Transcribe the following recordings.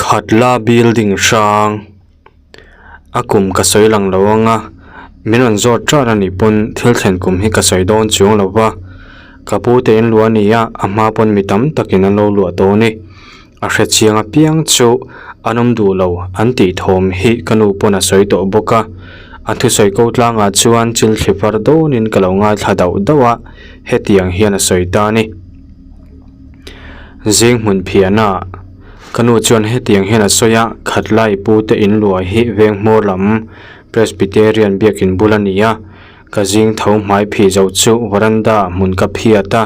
Khatla building hrang a kum ka sawi lang lo ang a min rawn zawt ṭar a nih pawn thil thlen kum hi ka sawi dawn chuang lo va ka pu te in luah a ni a a hma pawn mi tam takin an lo luah tawh a ni a hre chiang apiang chu an awm duh lo an tih thawm hi ka nu pawn a sawi tawh bawk a a thusawi ko tlangah chuan chil thli far dawnin ka lo ngaithla dauh dauh a hetiang hian a sawi ta a ni. Zing hmun phiahna ka nu chuan hetiang hian a sawi a, Khatlai pu te in luah hi veng hmawr lam Presbyterian biakin bul a ni a, ka zing tho hmai phih zo chu veranda ah hmun ka phiat a,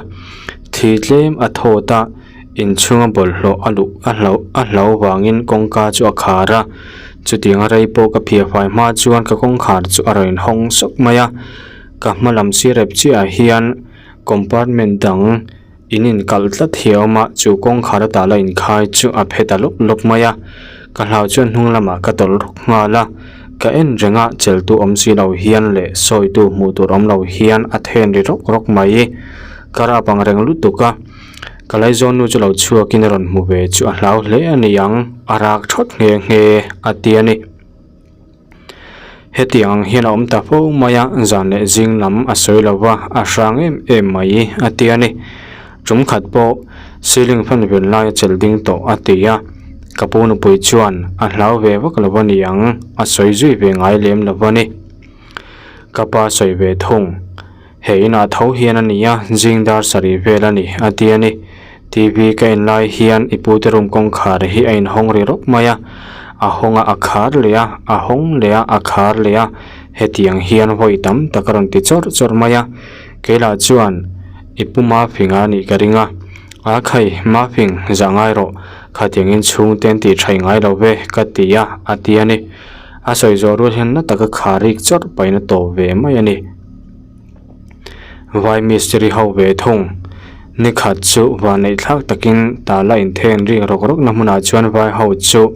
thi tlem a thawt a, inchhunga bawlhhlawh a luh a hlo a hlo vangin kawngka chu a khar a, chutiang a rei pawh ka phiah fai hma chuan ka kawngkhar chu a rawn inhawng sawk mai a, ka hma lam sirep chiah ah hian compartment dang In inkalh tlat hi a awm a, chu kawngkhar a tah la inkhai chu a phe ta lawp lawp mai a, ka hlau chuan hnung lamah ka tawlh rawk nghal a, ka en reng a, cheltu awm si lo hian leh sawitu hmuh tur awm lo hian a then ri rawk rawk mai, ka rap ang reng lutuk a, ka laizawn nu chu lo chhuakin a rawn hmu ve chu a hlau hle a ni ang, a rak thawt nghe nghe a ti a ni. Hetiang ang hian a awm ta fo mai a, zan leh zing lam a sawi lo va, a hrang em em mai a ti a ni. Tum khat pawh ceiling fan vel lai a chelh ding tawh a ti a, ka pu nupui chuan a hlau ve vak lo a ni ang, a sawi zui ve ngai lem lo a ni. Ka pa sawi ve thung, he inah tho hian a ni a, zing dar sarih vel a ni a ti a ni. TV ka en lai hian i pute room kawngkhar hi a inhawng ri rawp mai a, a hawng a a khar leh a, a hawng leh a, a khar leh a, hetiang hian vawi tam tak a rawn ti chawrh chawrh mai a, keilah chuan i pu Mafinga a nih ka ring a, a khai Mafing zah ngai rawh, khatiangin chhungte an tih thaih ngai lo ve ka ti a, a ti a ni. A sawi zawh rual hian na taka khar rik chawrh pahin a tawp ve mai a ni. Vai mistiri ho ve thung. Ni khat chu vanneih thlak takin tala inthen rik rawk rawk na hmunah chuan vai ho chu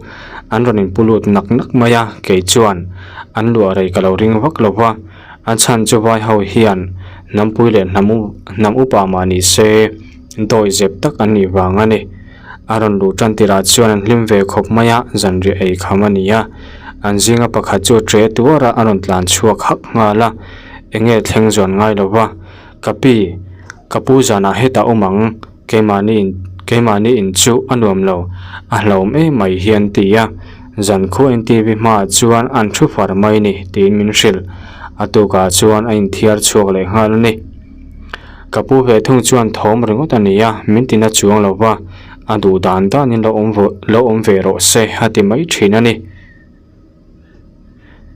an rawn inpu lut nak nak mai a, kei chuan an luah rei ka lo ring vak lo va, a chhan chu vai ho hian hnampui leh hnam hnam upa mah ni se dawi zep tak an nih vang a ni. A rawn luh tan tirah chuan an hlim ve khawp mai a, zanriah ei kham a ni a, an zinga pakhat chu ṭe tuar a, a rawn tlan chhuak hak nghal a. Enge thleng zawn ngai lo va, ka pi, ka pu zanah hetah awm ang, keimahni in keimahni in chu a nuam lo, a hlauhawm em mai hi an ti a, zan khua in TV hmaah chuan an thu far mai ni tiin min hrilh, a tukah chuan a inthiar chhuak leh nghal a ni. Ka pu ve thung chuan thawm ringawt a ni a, min tina chuang lo va, a duh dan danin lo awm lo awm ve rawh se a ti mai thin a ni.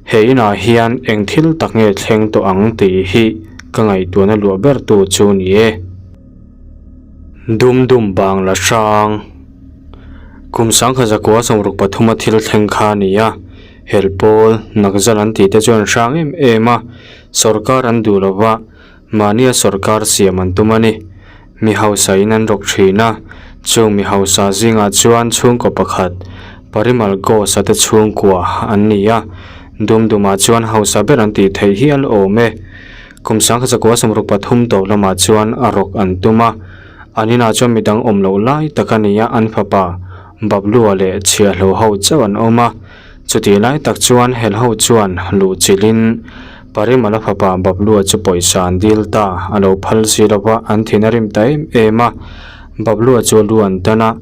He inah hian eng thil tak nge thleng tawh ang tih hi ka ngaihtuahna luah ber tu chu ni e. Dum dum bang la hrang. Kum sangkhat zakua sawmruk pathuma thil thleng kha a ni a, hel pawl nakzal an tih te chuan hrang em em a, sawrkar an duh lova, Mahnia sawrkar siam an tum a ni. Mi hausa in an rawk thin a, chung mi hausa zingah chuan chhungkaw pakhat, Parimal Ghosh-a te chhungkua an ni a, Dumdumah chuan hausa ber an tih theih hial awm e. Kum sangkhat zakua sawmruk pathum tawp lamah chuan a rawk an tum a, an inah chuan midang awm loh lai tak a ni a, an fapa Bablua leh chhiahlo ho chauh an awm a. Chutih lai tak chuan Helho chuan luh chilhin Parimala fapa Bablua chu pawisa an dil ta, a lo phal si lo va, an thin a rim ta em em a. Bablua chu a lu an tan a,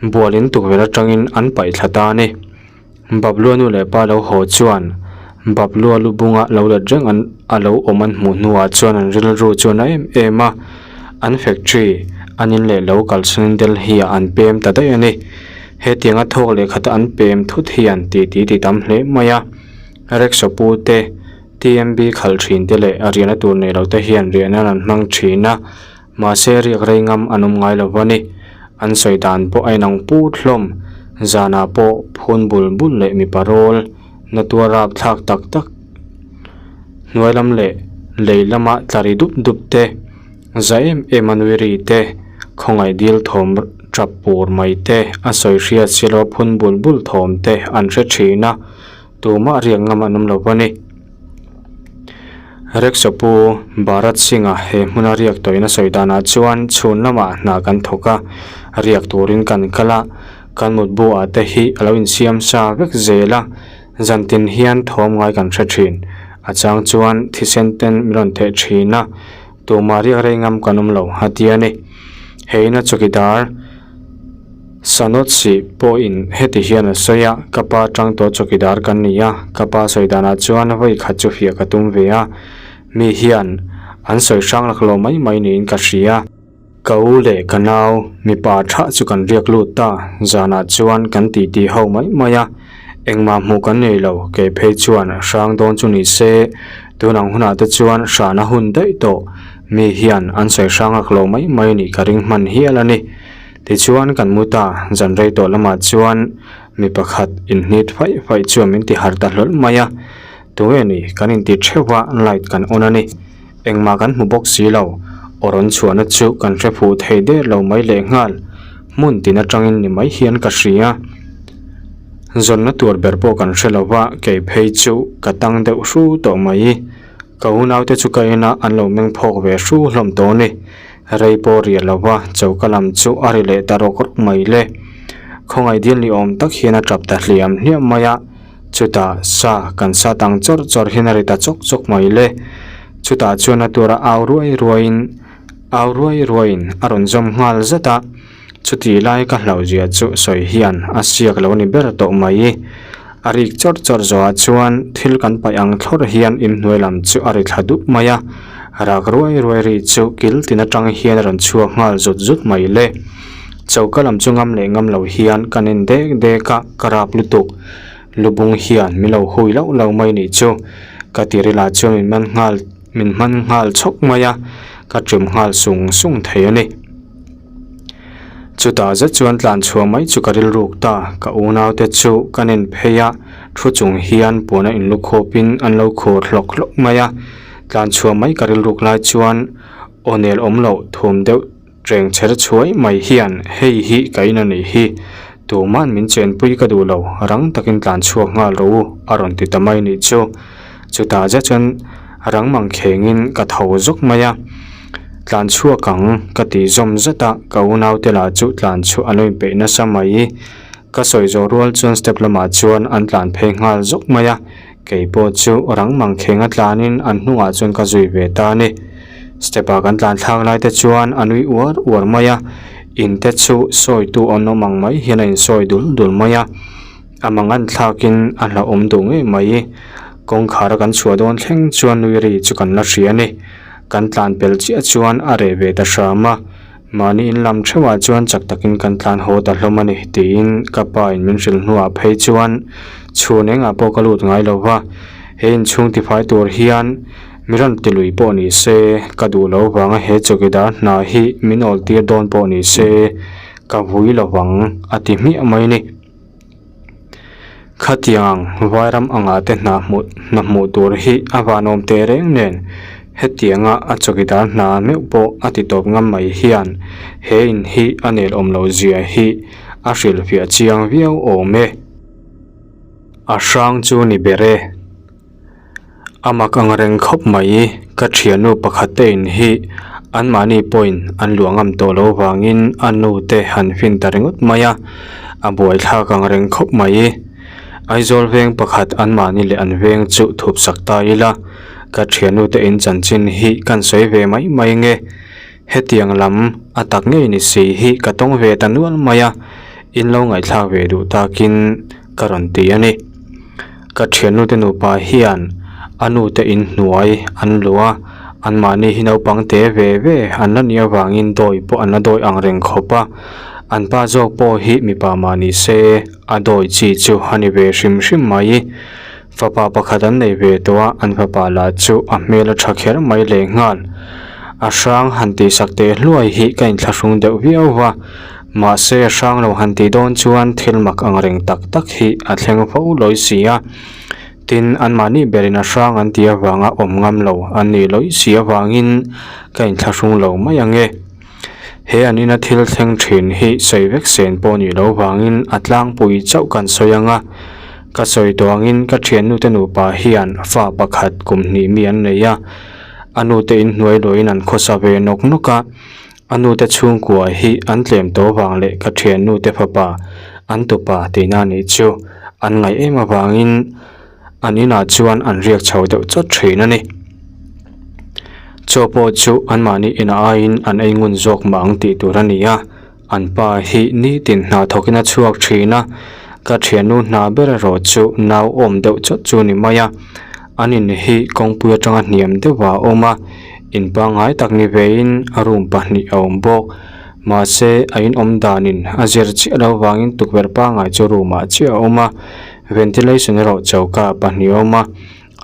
bualin tukverh atangin an paih thla ta a ni. Bablua nu leh pa lo haw chuan Bablua lu bunga lo let reng an a lo awm an hmuh hnuah chuan an rilru chu a na em em a, an factory an in leh lo kalsanin Delhi-ah an pem ta daih a ni. Hetianga thawk leh khata an pem thut hian tih ti ti tam hle mai a, Rickshaw pu te, TMB khalh thin te leh a riahna tur nei lo te hian riah nan an hmang thin a, mahse riak rei ngam an awm ngai lo a ni. An sawi dan pawh a inang put hlawm, zanah pawh phun bul bul leh mipa rawl na tuar rap thlak tak tak hnuai lam leh lei lama tla ri dup dup te, Za em em a nui ri te, khawngaih dil thawm tap pur mai te, a sawi hriat si lo phun bul bul thawm te an hre thin a, tumah riak ngam an awm lo a ni. Rickshaw pu Bharat Singh-a he hmuna riak tawhin a sawi danah chuan chhun lamah hna kan thawk a, riak turin kan kal a. Kan mutbu ah te hi a lo insiam sa vek zel a, zan tin hian thawm ngai kan hre thin. A chang chuan thisen ten min rawn theh thin a, tumah riak rei ngam kan awm lo a ti a ni. He ina chawkidar Sanot sih pawhin heti hian a sawi a, Ka pa tang tawh chawkidar kan ni a, ka pa sawi danah chuan vawi khat chu fiah ka tum ve a, mi hian an sawi hrang lak lo mai mai niin ka hria. Ka u leh ka nau mipa tha chu kan riak lut ta, zanah chuan kan titi ho mai mai a, engmah hmuh kan nei lo, kei phei chuan hrang dawn chu ni se, tun ang hunah te chuan hrana hun daih tawh, mi hian an sawi hrang lak lo mai mai nih ka ring hman hial a ni. Tichuan kan mu ta, zan rei tawh lamah chuan mi pakhat inhnit faih faih chuan min ti harh ta hlawl mai a, tunge ni kan inti theuh a, light kan on a ni. Engmah kan hmu bawk si lo, aw rawn chhuahna chu kan hre fuh thei der lo mai lehnghal, hmun tin atangin ni mai hian ka hria. Zawnna tur ber pawh kan hre lo va, kei phei chu ka tang deuh hru tawh mai. Ka unaute chu ka en a, an lo meng phawk ve hru hlawm tawh a ni. Rei pawh riah lo va, choka lam chu a ri leh ta rawk rawk mai le. Khawngaih dil ni awm tak hian a tap ta hliam hliam mai a. Chutah sa kan sat ang chawrh chawrh hian a ri ta chawk chawk mai le. Chutah chuan a tura au ruai ruaiin au ruai ruaiin a rawn zawm nghal zat a. Chutih lai ka hlauhzia chu sawi hian a siak lo ni ber tawh mai. A rik chawrh chawrh zawhah chuan thil kan paih ang thlawrh hian inhnuai lam chu a ri thla dup mai a. Rak ruai ruai ri chu kil tin atang hian a rawn chhuak nghal zut zut mai le. Choka lam chu ngam leh ngam lo hian kan en dek dek a, ka rap lutuk. Lubung hian min lo hui loh lo mai nih chu. Ka tiril ah chuan min man nghal min hman nghal chhawk mai a, ka ṭum nghal sung sung thei a ni. Chutah zet chuan tlan chhuah mai chu ka rilruk ta, ka unaute chu ka nen phei a, thu chung hian puana inlukhawpin an lo khur hlawk hlawk mai a. Tlan chhuah mai ka rilruk lai chuan aw nel awm loh thum deuh Reng chher chhuai mai hian hei hi ka in a nih hi, tuma'n min chenpui ka duh lo, rang takin tlan chhuak nghal rawh u a rawn ti ta mai nih chu. Chutah zet chuan rang mang khengin ka tho zawk mai a, tlan chhuak ang ka ti zawm zat a, ka unaute lah chu tlan chhuah an lo inpeih nasa mai. Ka sawi zawh rual chuan step lamah chuan an tlan phei nghal zawk mai a, Kei pawh chu rang mang kheng a tlanin an hnungah chuan ka zui ve ta a ni. Step ah kan tlan thlak lai te chuan a nui uar uar mai a, in te chu sawitu an awm ang mai hian a insawi dul dul mai a. A mangan thlakin a hlauhawm duh ngei mai. Kawngkhar a kan chhuah dawn thleng chuan nui ri chu kan la hria a ni. Kan tlan pel chiah chuan a reh ve ta hram a. Mahni in lam theuhah chuan chak takin kan tlan haw ta hlawm a ni tiin ka pa in min hrilh hnuah phei chuan chhun engah pawh ka lut ngai lo va, he inchhung tifai tur hian mi rawn ti lui pawh ni se ka duh lo vanga he chawkidar hna hi min awl tir dawn pawh ni se ka vui lo vang a ti hmiah mai a ni. Khatiang vairam angah te hna hmuh hna hmuh tur hi a vanawm teh reng nen hetianga a chawkidar hna meuh pawh a ti tawp ngam mai hian he in hi a nel awm loh zia hi a hrilhfiah chiang viau awm e. A hrang chu ni ber e. A mak ang reng khawp mai, ka thiannu pakhat te in hi anmahni pawhin an luah ngam tawh lo vangin a nu te han fin ta ringawt mai a, a buaithlak ang reng khawp mai. Aizawl veng pakhat anmahni leh an veng chu thup sak ta ila, ka thiannu te in chanchin hi kan sawi ve mai mai nge. Hetiang lam a tak ngei ni si hi ka tawng ve ta nual mai a, in lo ngaihthlak ve duh takin ka rawn ti a ni. Ka thiannute nupa hian a nute inhnuai an luh a, anmahni hi naupang te ve ve an la nih avangin dawi pawh an la dawi ang reng khawp a, an pa zawk pawh hi mipa mah ni se a dawi chi chu a ni ve hrim hrim mai. Fapa pakhat an nei ve tawh a, an fapa lah chu a hmel a tha kher mai lehnghal. A hrang han tihsak teh hluai hi ka inthlahrung deuh viau va. Mahse, hrang lo han tih dawn chuan thil mak ang reng tak tak hi a thleng fo lawi si a. Tin, anmahni berin a hrang an tih avanga awm ngam lo an nih lawi si avangin ka inthlahrung lo mai ang e. He an ina thil thleng thin hi sawi vek sen pawh nih loh vangin a tlangpui chauh kan sawi ang a. Ka sawi tawh angin ka thiannute nupa hian fa pakhat kum hnih mi an nei a, a nute inhnuai luahin an khawsa ve nawk nawk a. A nute chhungkua hi an tlem tawh vang leh ka thiannu te fapa an tupa tihna nih chu an ngaih em avangin an inah chuan an riak chho deuh chawt thin a ni. Chaw pawh chu anmahni inah aiin an ei ngun zawk mah ang tih tur a ni a. An pa hi nitin hna thawkin a chhuak thin a, ka thiannu hna ber erawh chu nau awm deuh chawt chu ni mai a. An in hi kawngpui atanga hniam deuhah a awm a, in pangngai tak ni vein a room pahnih a awm bawk. Mahse, a in awm danin a zir chiah lo vangin tukverh pangngai chu room ah chiah a awm a, ventilation erawh choka pahnih a awm a.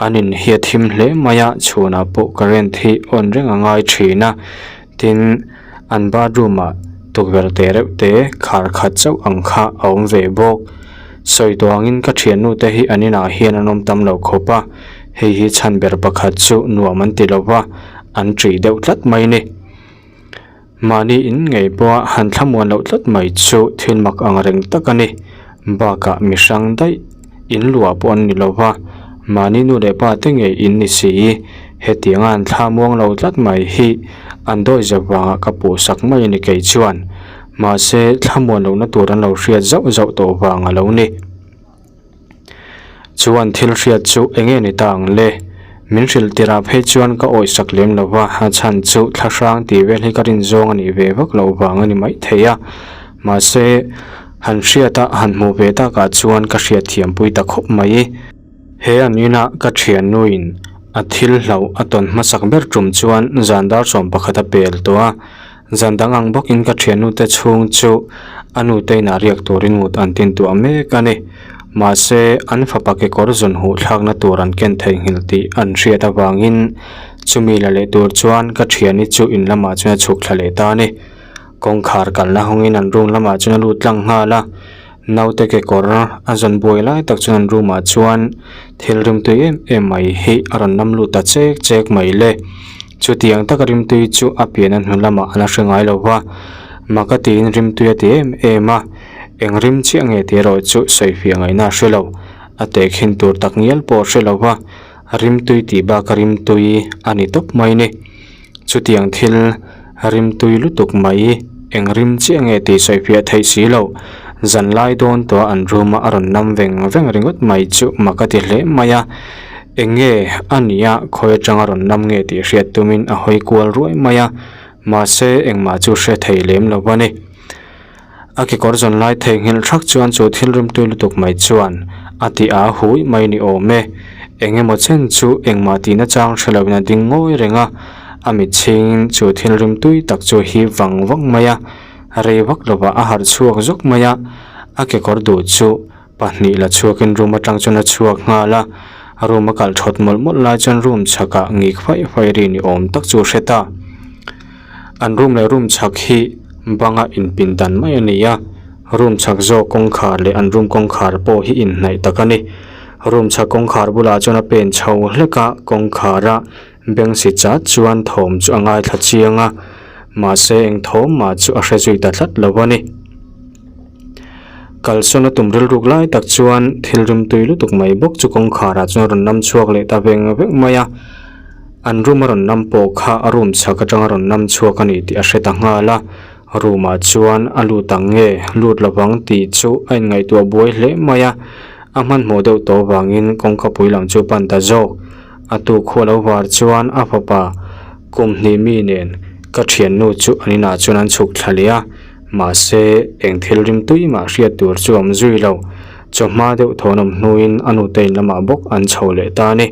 An in hi a thim hle mai a, chhunah pawh current hi on reng a ngai thin a, tin an bathroom ah tukverh te reuh te khar khat chauh ang kha a awm ve bawk. Sawi tawh angin ka thiannu te hi an inah hian an awm tam lo khawp a, hei hi chhan ber pakhat chu nuam an ti lo va, an ṭih deuh tlat mai a ni. Mahni in ngei pawha han thlamuan loh tlat mai chu thil mak ang reng tak a ni. Bakah mi hrang daih in luah pawh an ni lo va, mahni nu leh pa te ngei in ni si. Hetianga an thlamuang lo tlat mai hi an dawi zep vangah ka puhsak mai a ni kei chuan. Mahse thlamuan lohna tur an lo hriat zauh zauh tawh vang a lo ni. Chuan thil hriat chu eng nge ni ta ang le? Min hrilh tirah phei chuan ka awih sak lem lo va, a chhan chu thla hrang tih vel hi ka rin zawng a nih ve vak loh vang a ni maithei a. Mahse, han hriat a han hmuh ve takah chuan ka hriat thiampui ta khawp mai. He an inah ka thiannuin a thil hlauh a tawn hmasak ber tum chuan zan dar 11 a pel tawh a. Zan dang ang bawkin ka thiannute chhung chu a nute inah riak turin mut an tin tuah mek a ni. Mahse, an fapa kekawr zawn huh thlakna tur an ken theihnghilh tih an hriat avangin chumi la leh tur chuan ka thiani chu in lamah chuan a chhuk thla leh ta a ni. Kawngkhar kalna hawngin an room lamah chuan a lut tlang nghal a. Naute kekawr a zawn buai lai tak chuan an room ah chuan thil rimtui em em mai hi a rawn lam lut ta chek chek mai le. Chutiang taka rimtui chu a pian a hnu lamah a la hre ngai lo va, mak a tiin rimtui a ti em em a, eng rim chiah nge tih erawh chu sawifiah ngaihna a hre lo. A tehkhin tur tak ngial pawh a hre lo va, rimtui tih bak a rimtui a ni tawp mai ni. Chutiang thil rimtui lutuk mai, eng rim chiah nge tih sawifiah theih si loh, zan lai dawn tawha an room a a rawn nam veng veng ringawt mai chu mak a ti hle mai a. Eng nge a nia khawi atanga rawn nam nge tih hriat tumin a hawi kual ruai mai a, mahse engmah chu hre thei lem lo a ni. A kekawr zawn lai theihnghilh thak chuan chu thil rimtui lutuk mai chuan a ti a hui mai ni awm e. Eng emaw chen chu engmah tihna chang hre loin a ding ngawi reng a, a mit chhingin chu thil rimtui tak chu hip vang vang mai a, rei vak lovah a harh chhuak zawk mai a, a kekawr duh chu pahnih la chhuakin room atang chuan a chhuak nghal a, room a kalh thawt mawlh mawlh lai chuan room chhakah ngik faih faih ri ni awm tak chu a hre ta. An room leh room chhak hi banga inpin dan mai a ni a, room chhak zawk kawngkhar leh an room kawngkhar pawh hi inhnaih tak a ni. Room chhak kawngkhar bulah chuan a pen chho hlek a, kawngkhar a beng si chat chuan thawm chu a ngaithla chiang a, mahse eng thawm mah chu a hre zui ta tlat lo a ni. Kalsawn a tum rilruk lai tak chuan thil rimtui lutuk mai bawk chu kawngkhar ah chuan a rawn lam chhuak leh ta veng veng mai a. An room a rawn lam pawh kha a room chhak atanga rawn lam chhuak a ni tih a hre ta nghal a, room ah chuan a lut ang nge lut lovang tih chu a inngaihtuah buai hle mai a, a hmanhmawh deuh tawh avangin kawngka pui lam chu pan ta zawk. A tuk khual lo var chuan a fapa kum hnih mi nen ka thiannu chu an inah chuan an chhuk thla leh a, mahse eng thil rimtui mah hriat tur chu a awm zui lo. Chawhma deuh thawn awm hnuin a nute in lamah bawk an chho leh ta a ni.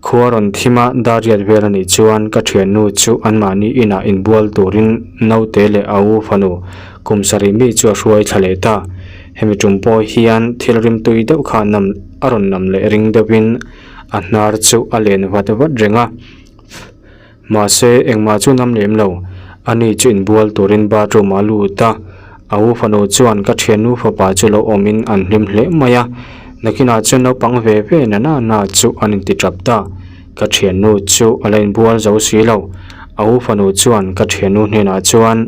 Khua rawn thim a, Dariat vel a nih chuan ka thiannu chu anmahni inah inbual turin naute leh a u fanu kum sarih mi chu a hruai thla leh ta. Hemi tum pawh hian thil rimtui deuh kha nam a rawn nam leh ring deuhin a hnar chu a len vat vat reng a. Mahse, engmah chu nam lem lo. Ani chu inbual turin bathroom ah a lut a, a u fanu chuan ka thiannu fapa chu lo awmin an hlim hle mai a. Nakinah chuan naupang ve ve na na na chu an inti tap ta. Ka thiannu chu a la inbual zo si lo. A u fanu chuan ka thiannu hnenah chuan,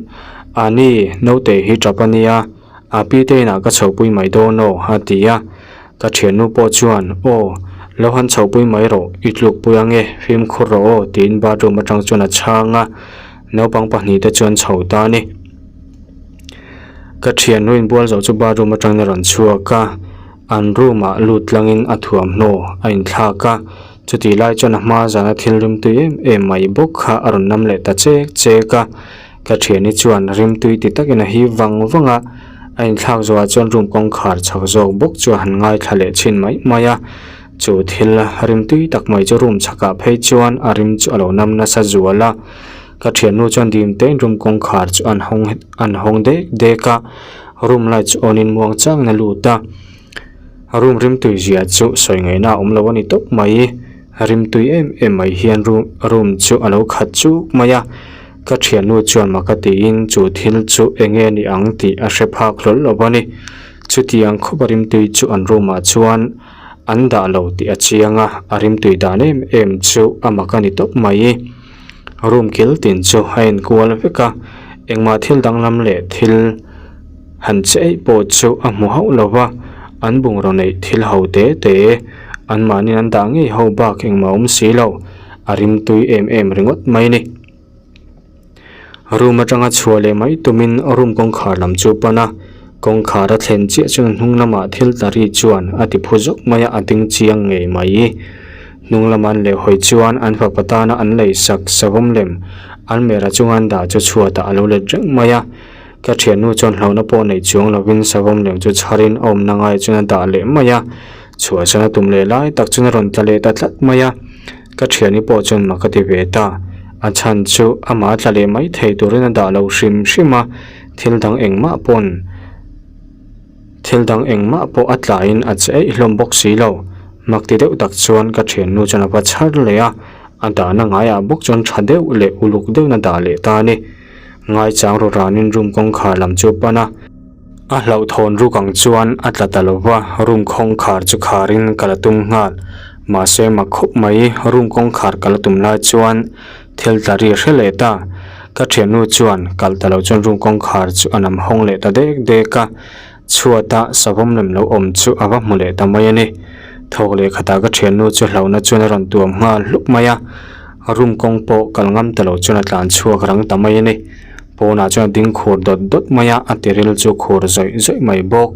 Ani, naute hi tap a nia, a pi te inah ka chhopui mai dawn aw, a ti a. Ka thiannu pawh chuan, Aw, lo han chhohpui mai rawh, i tlukpui ange, fimkhur rawh aw, tiin bathroom atang chuan a chhang a. Naupang pahnihte chu an chho ta a ni. Ka thiannu inbual zawh chu bathroom atangin a rawn chhuak a, an room ah lut tlangin a thuamhnaw a inthlak a, chutih lai chuan a hma zana thil rimtui em em mai bawk kha a rawn nam leh ta chek chek a, ka thiani chuan rimtui ti takin a hip vang vang a, a inthlak zawhah chuan room kawngkhar chhak zawk bawk chu a han ngaithla leh chhin mai mai a, chu thil rimtui tak mai chu room chhakah phei chuan a rim chu a lo nam nasa zual a. Ka thiannu chuan dim tein room kawngkhar chu an hawng an hawng dek dek a, room light chu on in muang changin a lut a, room rimtui zia chu sawi ngaihna a awm lo a ni tawp mai, rimtui em em mai hian room room chu a lo khat chuk mai a, ka thiannu chuan mak a tiin chu thil chu eng nge ni ang tih a hre phak hlawl lo a ni, chutiang khawp a rimtui chu an room ah chuan an dah lo tih a chiang a, a rimtui dan em em chu a mak a ni tawp mai. Room kil tin chu a enkual vek a, engmah thil danglam leh thil han che eih pawh chu a hmu hauh lo va, an bungraw neih thil ho te te anmahni an dah ngei ho bak engmah awm si lo, a rimtui em em ringawt mai a ni. Room atanga chhuah leh mai tumin room kawngkhar lam chu a pan a, kawngkhar a thlen chiah chuan hnung lamah thil tla ri chuan a ti phu zawk mai a, a ding chiang ngei mai. Hnung lama an leh hawi chuan an fapa tana an lei sak savawm lem an mera chunga an dah chu chhuatah a lo let reng mai a. Ka thiannu chuan hlauhna pawh neih chuang lovin savawm lem chu chharin a awmna ngaiah chuan a dah leh mai a. Chhuahsan a tum leh lai tak chuan a rawn tla leh ta tlat mai a. Ka thiani pawh chuan mak a ti ve ta. A chhan chu amah a tla leh mai thei turin a dah lo hrim hrim a, thil dang engmah pawn thil dang engmah pawh a tlaiin a che eih hlawm bawk si lo. Mak ti deuh tak chuan ka thiannu chuan a va chhar leh a, a dahna ngaiah bawk chuan tha deuh leh uluk deuhin a dah leh ta a ni. Ngaichang ru ranin room kawngkhar lam chu a pan a. A hlauhthawn ruk ang chuan a tla ta lo va, room kawngkhar chu kharin ka la tum nghal. Mahse mak khawp mai, room kawngkhar ka la tum lai chuan thil tla ri hre leh ta. Ka thiannu chuan kal ta lo chuan room kawngkhar chu a nam hawng leh ta dek dek a, chhuata savawm lem lo awm chu a va hmu leh ta mai a ni. Thawk leh khatah ka thiannu chu hlauhna chuan a rawn tuam nghal hlup mai a, room kawng pawh kal ngam ta lo chuan a tlan chhuak rang ta mai a ni. Pawnah chuan a ding khur dawt dawt mai a, a tiril chu khur zawih zawih mai bawk.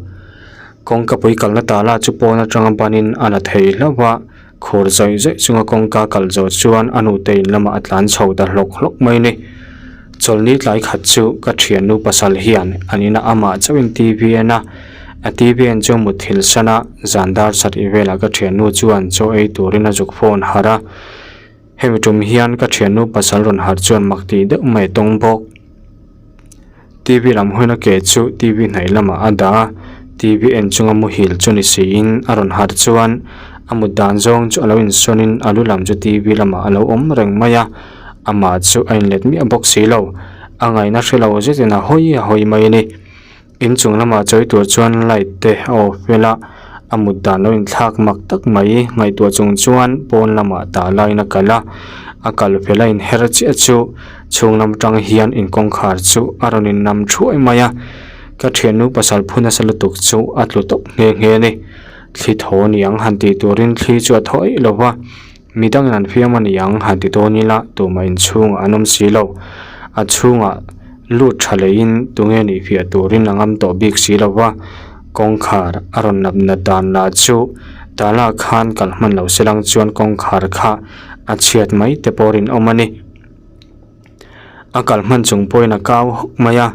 Kawngka pui kalna tala chu pawn atanga banin a la thei hlauh a, khur zawih zawih chunga kawngka kal zawh chuan a nute in lamah a tlan chho ta hlawk hlawk mai a ni. Chawlhni tlai khat chu ka thiannu pasal hian an inah amah chauhin TV en a, a TV en chu a mutthilh san a, zan dar sarih velah ka thiannu chuan chaw ei turin a zuk phone harh a. Hemi tum hian ka thiannu pasal rawn harh chuan mak tih deuh mai a tawng bawk. TV lam hawina ke chu TV hnaih lamah a dah a, TV en chunga muhil chu ni siin a rawn harh chuan a mut dan zawng chu a lo insawnin a lu lam chu TV lamah a lo awm reng mai a, amah chu a inlet miah bawk si lo. A ngaihna hre lo zetin a hawi a hawi mai a ni. Inchung lamah chawi tur chuan light te a off vel a, a mut dan lo inthlak mak tak mai ngaihtuah chung chuan pawn lamah tah laiin a kal a, a kal fel a inher chiah chu chhung lam atang hian in kawngkhar chu a rawn innam thuai mai a, ka thiannu pasal phu nasa lutuk chu a tlu tawp nghe nghe a ni. Thli thaw niang han tih turin thli chu a thaw eih lo va. Mi dangin an fiam a ni ang han ti dawn ila tumah inchhungah an awm si lo. A chhungah lut tha leiin tunge nih fiah turin a ngam tawh bik si lo va, kawngkhar a rawn nap nat dan lah chu tala khan kal hman lo selang chuan kawngkhar kha a chhiat mai te pawh rinawm a ni. A kal hman chung pawhin a kau hawk mai a,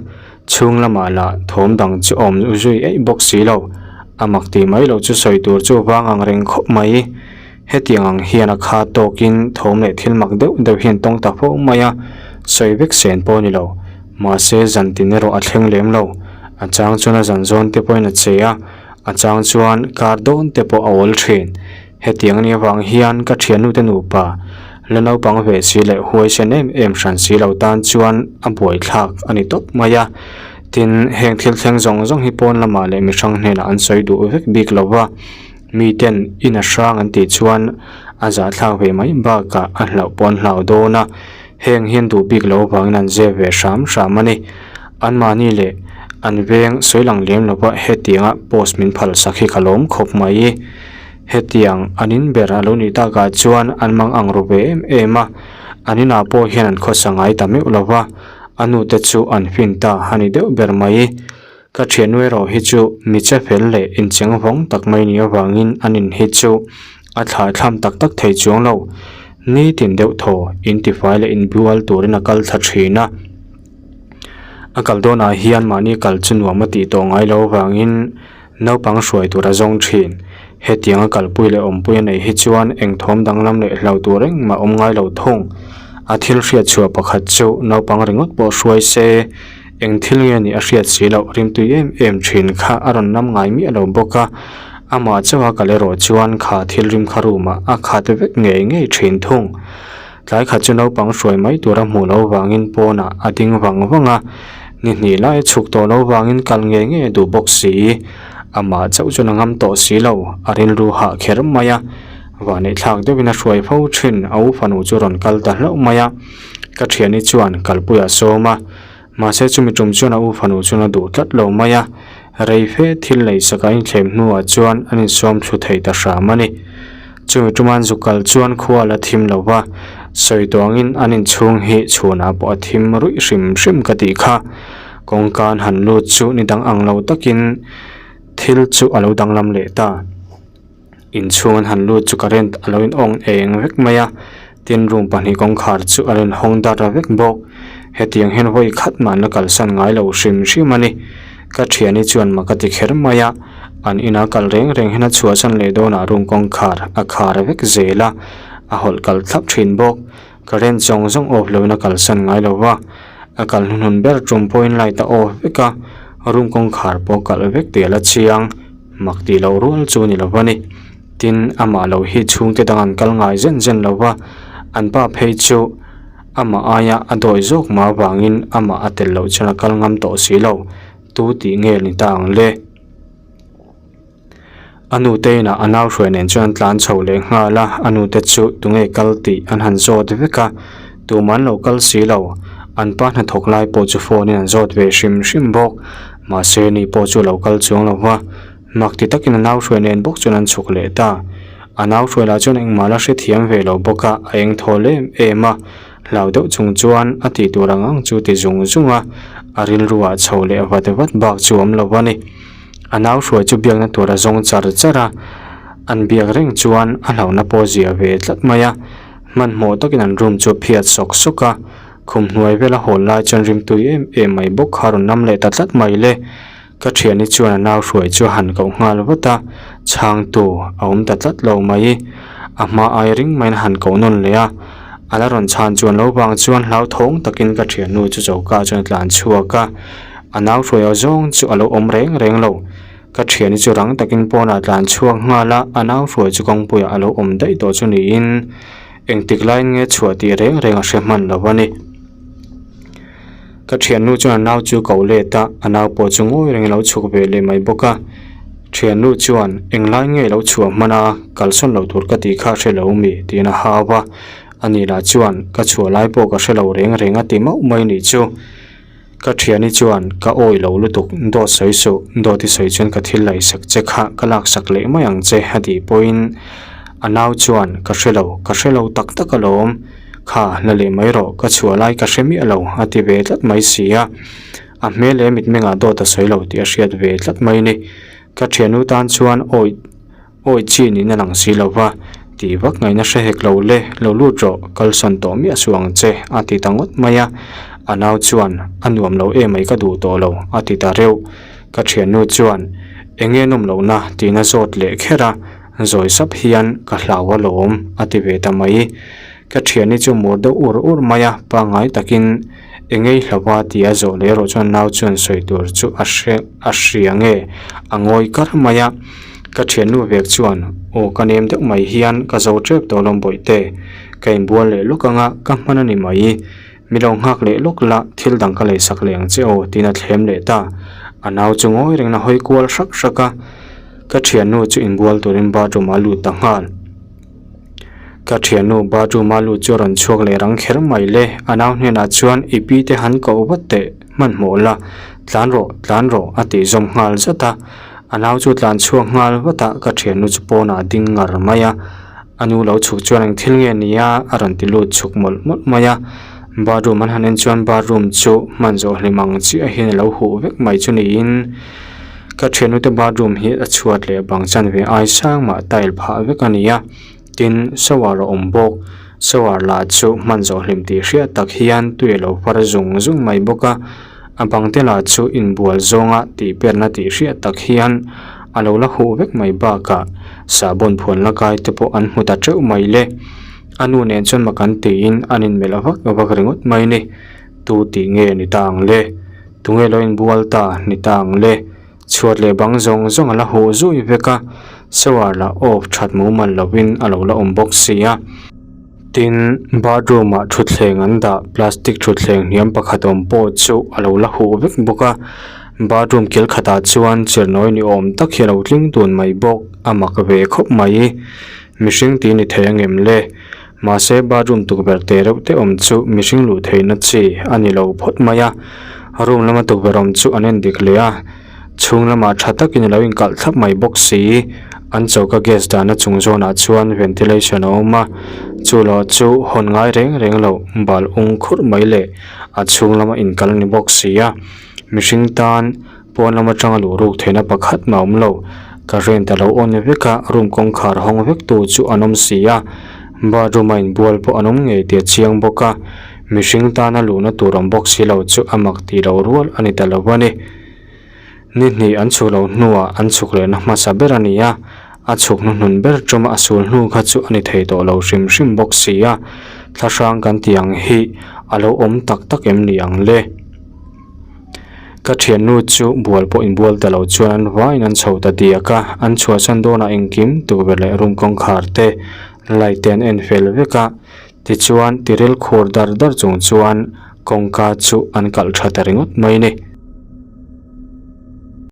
chhung lamah lah thawm dang chu awm zui eih bawk si lo. A mak tih mai loh chu sawi tur chu vang ang reng khawp mai. Hetiang ang hian a kha tawkin thawm leh thil mak deuh deuh hian tawng ta fo mai a, sawi vek sen pawh a ni lo. Mahse zan tin erawh a thleng lem lo. A chang chuan a zan zawn te pawhin a che a, a chang chuan kar dawn te pawh a awl thin. Hetiang a nih avang hian ka thiannute nupa la naupang ve si leh huaisen em em hran si lo tan chuan a buaithlak a ni tawp mai a. Tin, heng thil thleng zawng zawng hi pawn lamah leh mihrang hnenah an sawi duh vek bik lo va, miten in a hrang an tih chuan a zahthlak ve mai bakah a hlauh pawh an hlau dawn a, heng hian duh bik lo avangin an zep ve hram hram a ni. Anmahni leh an veng sawi lang lem lova hetianga post min phal sak hi ka lawm khawp mai. Hetiang an in ber a lo nih takah chuan an mang ang ru ve em em a. An inah pawh hian an khawsa ngai ta meuh lo va, a nute chu an fin ta a ni deuh ber mai. Ka thiannu erawh hi chu mi che fel leh incheng vawng tak mai ni avangin an in hi chu a thlah thlam tak tak thei chuang lo. Nitin deuh thaw intifai leh inbual turin a kal thla thin a. A kal dawnah hian mahni kal chu nuam a tih tawh ngai lo avangin naupang hruai tur a zawng thin. Hetianga kalpui leh awmpui a neih hi chuan eng thawm danglam leh hlau tur engmah awm ngai lo thung. A thil hriat chhuah pakhat chu naupang ringawt pawh hruai se, eng thil nge nih a hriat si loh rimtui em em thin kha a rawn lam ngai miah lo bawk a, amah chauha kal erawh chuan kha thil rim kha room ah a khat vek ngei ngei thin thung. Tlai khat chu naupang hruai mai tura hmuh loh vangin pawnah a ding vang vang a, ni hnih lai a chhuk tawh loh vangin kal ngei ngei a duh bawk si. Amah chauh chuan a ngam tawh si lo, a rilru hah kher mai a. Vaneihthlak deuhin a hruai fo thin, a u fanu chu rawn kal ta hlauh mai a. Ka thiani chuan kalpuiah a sawm a, mahse chumi tum chuan a u fanu chuan a duh tlat lo mai a. Rei fe thil lei sak a inthlem hnuah chuan an insawm thlu thei ta hram a ni. Chumi tuman zu kal chuan khua la thim lo va, sawi tawngin an inchhung hi chhunah pawh a thim ruih hrim hrim ka tih kha. Kawngka an han lut chu ni dang ang lo takin thil chu a lo danglam leh ta. Inchhung an han lut chu current a lo in awng eng vek mai a, tin room pahnih kawngkhar chu a lo in hawng dar vek bawk. Hetiang hian vawi khat mah an la kalsan ngai lo hrim hrim a ni. Ka thiani chuan mak a ti kher mai a, an ina kal reng reng hian a chhuahsan leh dawnah room kawngkhar a khar vek zel a, a hawlh kal thlap thin bawk. Current zawng zawng off loin a kalsan ngai lo va, a kal hnuhnun ber tum pawhin light a off vek a, room kawngkhar pawh kalh vek tih a la chiang. Mak tih loh rual chu ni lo va ni. Tin, amah lo hi chhungte dang an kal ngai zen zen lo va, an pa phei chu amah aia a dawi zawk mah avangin amah a tel loh chuan a kal ngam tawh si lo. Tu tih nge ni ta ang le? A nute inah a nau hruai nen chuan an tlan chho leh nghal a, a nute chu tunge kal tih an han zawt vek a, tumah an lo kal si lo. An pa hnathawk lai pawh chu phone in an zawt ve hrim hrim bawk. Mahse ni pawh chu a lo kal chuang lo va, mak ti takin a nau hruai nen bawk chuan an chhuk leh ta. A nau hruai lah chuan engmah la hrethiam ve lo bawk a, a eng thawl em em a, hlau deuh chung chuan a tih tur ang ang chu ti zung zung a, a rilru ah chho leh vat vat bak chu awm lo a ni. A nau hruai chu biakna tur a zawng char char a, an biak reng chuan a hlauhna pawh zia ve tlat mai a, hmanhmawh takin an room chu a phiat sawk sawk a. Khum hnuai vela hawl lai chuan rimtui em em mai bawk kha rawn lam leh ta tlat mai le. Ka thiani chuan a nau hruai chu a han koh nghal vat a, chhangtu a awm ta tlat lo mai. A hma ai ring maiin a han koh nawn leh a, a la rawn chhan chuan lo vang chuan hlauthawng takin ka thiannu chu choka chuan a tlan chhuak a, a nau hruai aw zawng chu a lo awm reng reng lo. Ka thiani chu rang takin pawnah a tlan chhuak nghal a, a nau hruai chu kawngpuiah a lo awm daih tawh chu niin. Engtik laiin nge chhuah tih reng reng a hre hman lo a ni. Ka thiannu chuan a nau chu ko let a, a nau pawh chu ngawi reng alo chhuk ve leh mai bawk a. Thiannu chuan, Englai nge ilo chhuah hman a, kalsawn lo tur ka tih kha hre lo mi? tiin a hau a. Ani lah chuan, Ka chhuah lai pawh ka hre lo reng reng a ti mauh mai nih chu. Ka thiani chuan, Ka awi lo lutuk, dawt sawi suh, dawt i sawi chuan ka thil laisak che kha ka laksak leh mai ang che a tih pawhin a nau chuan, Ka hre lo, ka hre lo tak tak alawm, kha la leh mai rawh, ka chhuah lai ka hre miah lo a ti ve tlat mai si a. A hmel leh mitmengah dawt a sawi lo tih a hriat ve tlat mai ni. Ka thiannu tan chuan awi. Awi chi niin a lang si lo va, tih vak ngaihna hre hek lo le, lo lut rawh, kalsawn tawh miah suh ang che, a ti ta ngawt mai a. A nau chuan, A nuam lo emai ka duh tawh lo, a ti ta reuh. Ka thiannu chuan, Enge nawm lohna? tiin a zawt leh kher a, zawi sap hian, Ka hlau alawm, a ti ve ta mai. Ka thiani chu mur deuh ur ur mai a, pangngai takin, Engei hlauha tih a zawh leh erawh chuan nau chuan sawi tur chu a hre a hria nge a ngawi kar mai a. Ka thiannu vek chuan, Aw ka nem deuh mai hian ka zo tep tawh lawm bawihte, ka inbual leh lawk anga ka hman a ni mai, mi lo nghak leh lawk la thil dang ka leisak leh ang che aw tiin a thlem leh ta. A nau chu ngawi rengin a hawi kual hrak hrak a, ka thiannu chu inbual turin bathroom ah a lut ta nghal. Ka thiannu bathroom a lut chu a rawn chhuak leh rang kher mai le, a nau hnenah chuan i pi te han koh vat teh hmanhmawh la, tlan rawh tlan rawh a tih zawm nghal zat a, a nau chu tlan chhuak nghal vat a, ka thiannu chu pawnah a ding ngar mai a. A nu lo chhuk chuan eng thil nge ni a a rawn ti lut chhuk mawlh mawlh mai a. Bathroom an han en chuan bathroom chu hman zawh hlim ang chiah hian a lo huh vek mai chu niin ka thianute bathroom hi a chhuat leh bang chanve ai sang mah tile phah vek a ni a. Tin, shower a awm bawk. Shower lah chu hman zawh hlim tih hriat tak hian tui a lo far zung zung mai bawk a. A bang te lah chu inbual zawnga tih perna tih hriat tak hian a lo la huh vek mai bakah sahbawn phuan la kai te pawh an hmu ta teuh mai le. A nu nen chuan mak an tiin an inmelh vak vak ringawt mai ni. Tu tih nge ni ta ang le? Tunge lo inbual ta ni ta ang le? Chhuat leh bang zawng zawng a la huh zui vek a, shower lah off that mumal lovin a lo la awm bawk si a. Tin, bathroom ah thutthleng an dah plastic thutthleng hniam pakhat awm pawh chu a lo la huh vek bawk a, bathroom kil khatah chuan chernawi ni awm tak hi a lo tling tun mai bawk, a mak ve khawp mai. Mihring tih ni thei angem le? Mahse, bathroom tukverh te reuh te awm chu mihring luh theihna chi a ni lo phawt mai a, room lama tukverh awm chu an en dik leh a, chhung lamah tha takin a lo inkalh thlap mai bawk si. An choka gas dahna chung zawnah chuan ventilation a awm a, chu loh chu hawn ngai reng reng loh bal ung khurh mai leh a chhung lama inkalh a ni bawk si a, mihring tan Pawn lam atanga luh ruk theihna pakhat mah a awm lo. Current a lo on vek a, room kawngkhar hawng vek tu chu an awm si a, bathroom a inbual pawh an awm ngei tih a chiang bawk a, mihring tana luhna tur awm bawk si lo chu a mak tih loh rual a ni ta lo a ni. Ni hnih an chhuk loh hnuah an chhuk lehna hmasa ber a ni a, a chhuk hnuhnun ber tawma a sul hnu kha chu a ni thei tawh lo hrim hrim bawk si a, thlahrang kan tih ang hi a lo awm tak tak em ni ang le? Ka thiannu chu bual pawh inbual ta lo chuan an vaiin an chho ta diak a, an chhuahsan dawnah engkim tukverh leh room kawngkhar te light te an en fel vek a, tichuan tiril khur dar dar chung chuan kawngka chu an kalh tha ta ringawt mai a ni.